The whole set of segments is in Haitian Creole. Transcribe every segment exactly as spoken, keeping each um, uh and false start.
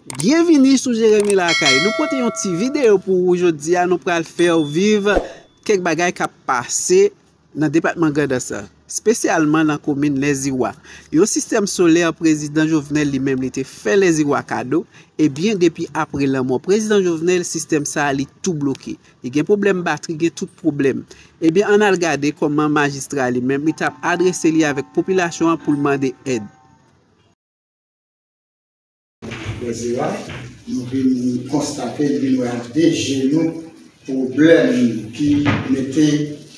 Byenvini sou Jeremi Lakay. Nou pote yon ti videyo pou ou jodi a. Nou pral fè w viv kèk bagay k ap pase nan depatman Grandans lan, espesyalman nan komin Lèziwa. Yon sistèm solè prezidan Jovenel li menm li te fè Lèziwa kado, ebyen, depi apre lanmò prezidan Jovenel, sistèm sa a li tou bloke. Li gen pwoblèm batri, gen tout pwoblèm. Ebyen, ann al gade kòman majistra li menm li t ap adrese li avèk popilasyon an pou l mande èd. Lèziwa, nou vin konstate, nou vin wè ak de je nou pwoblèm ki mete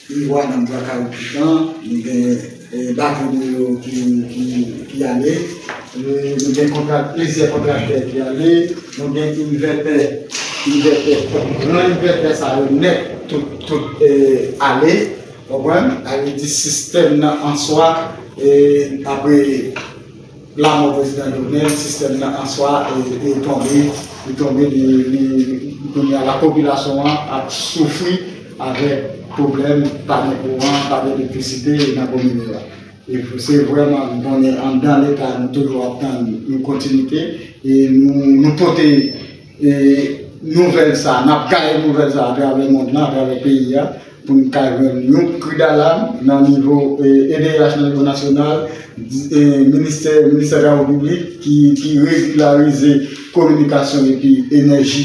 Iwa nan bwa kawouchoutan. Nou gen, eh, batri nou yo ki, ki, ki ale. Eh, nou gen kontra-, plizyè kontraktè ki ale. Nou gen envètè, envètè, gran envètè sa yo nèt, tout, tout, eh, ale. Ou konprann? Sa vle di sistèm nan an swa, eh, apre lanmò prezidan Jovenel, sistèm nan an swa, e, e tonbe, li tonbe, li, li, kounye a la popilasyon an ap soufri avèk pwoblèm pa gen kouran, pa gen elektrisite nan komin yo a. E se vrèman, m konnen anndan leta, nou toujou ap tann yon kontinite, e nou, nou pote, e nouvèl sa, n ap gaye nouvèl sa atravè mond lan, atravè peyi a, pou n ka jwenn yon kri dalam nan nivo, eh, E D H nan nivo nasyonal, di-, eh, ministè, ministè travay piblik ki, ki regilarize kominikasyon epi enèji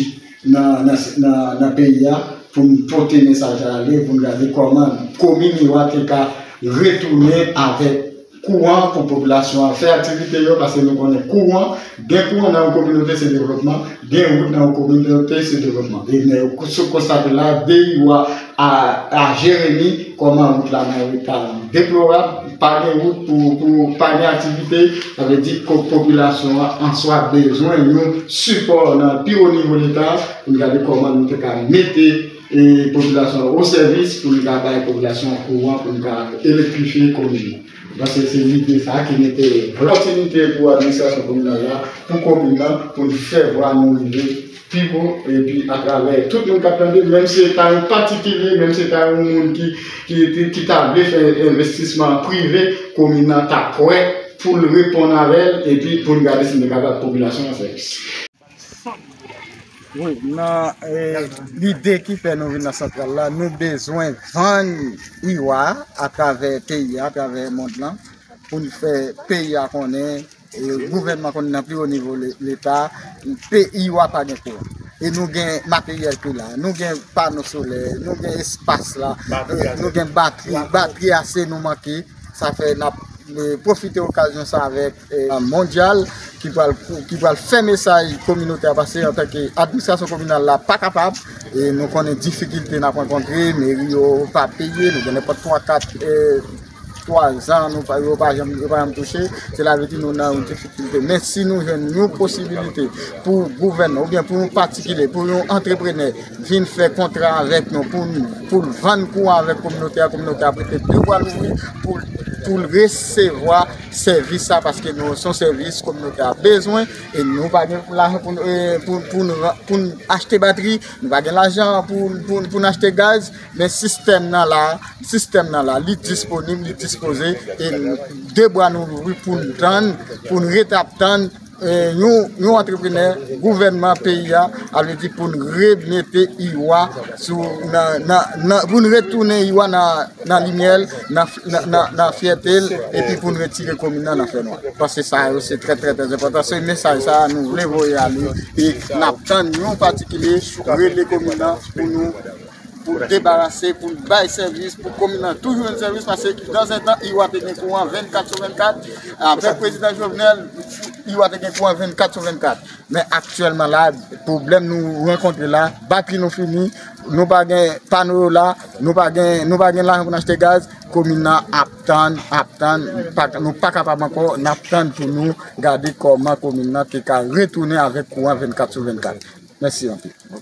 nan, nan, nan, nan peyi a, pou n pote mesaj la ale, pou n gade kòman komin yo a te ka retounen avèk kouran pou popilasyon an fè aktivite yo, paske nou konnen kouran, gen kouran nan yon kominote se devlopman, gen wout nan yon kominote se devlopman. E men sou konstate la, de Iwa a, a Jeremi, kòman wout la nan eta deplorab, pa gen wout pou, pou pa gen aktivite, sa vle di ko-, popilasyon an an swa bezwen yon sipò nan pi wo nivo leta, pou n gade kòman nou te ka mete, e, popilasyon an o sèvis, pou n ka bay popilasyon an kouran, pou n ka elektrifye komin nan. Paske se lide sa a ki mete opòtinite pou administrasyon kominal la, pou komin nan, pou n fè vwa nou rive pi wo, epi atravè tout moun k ap tande, menm si se ta yon patikilye, menm si se ta yon moun ki, ki, ki, ki ta vle fè envestisman prive, komin nan ta prè pou l reponn avè l, epi pou n gade si n te ka bay popilasyon an sèvis. Wi, nan, eh, lide ki fè nou vin nan santral la, nou bezwen vann Iwa atravè peyi a, atravè mond lan, pou n fè peyi a konnen, eh, gouvènman konnen nan pi wo nivo le-, leta, pe-, Iwa pa gen kouran. E nou gen materyèl ki la, nou gen pano solè, nou gen espas la, eh, nou gen batri, batri ase nou manke. Sa fè n ap, eh, pwofite okazyon sa avèk, eh, mondyal ki pral, ki pral fè mesaj kominote a pase antanke administrasyon kominal la pa kapab. E nou konnen difikilte n ap rankontre, meri yo pa peye, nou gen nenpòt twa, kat, eh, twa zan, nou pa, yo pa janm, yo pa janm touche. Sela vle di nou nan yon difikilte. Men si nou jwenn yon posibilite pou gouvènman oubyen pou yon patikilye, pou yon antreprenè vin fè kontra avèk nou pou n, pou l vann kouran avèk kominote a, kominote a ap rete de bra louvri pou, pou l resevwa sèvis sa, paske nou, se yon sèvis kominote a bezwen, e nou pa gen lajan pou, n, e, pou, pou, n, pou n achte batri, nou pa gen lajan pou, pou, pou n achte gaz, men sistèm nan la, sistèm nan la, li disponib, li dispoze, e de bra nou louvri pou n tann, pou n rete ap tann, eh, yon, yon antreprenè, gouvènman peyi a, a vle di pou n remete Iwa sou, nan, nan, nan, pou n retounen Iwa nan, nan limyè l, nan, nan, nan, nan fyète l, epi pou n retire komin nan nan fènwa. Paske sa yo se trè, trè, trè enpòtan. Se mesaj sa a nou vle voye ale, e n ap tann yon patikilye rele komin nan pou nou pou debarase, pou bay sèvis, pou komin nan toujou jwenn sèvis, paske dan zè tan, Iwa te gen kouran vennkat sou vennkat. Avèk prezidan Jovenel, Iwa te gen kouran vennkat sou vennkat. Men aktyèlman la, pwoblèm nou rankontre la, batri nou fini, nou pa gen pano yo la, nou pa gen, nou pa gen lajan pou n achte gaz, komin nan ap tann, ap tann, pa, nou pa kapab ankò, n ap tann pou nou gade kòman komin nan te ka retounen avèk kouran vennkat sou vennkat. Mèsi anpil.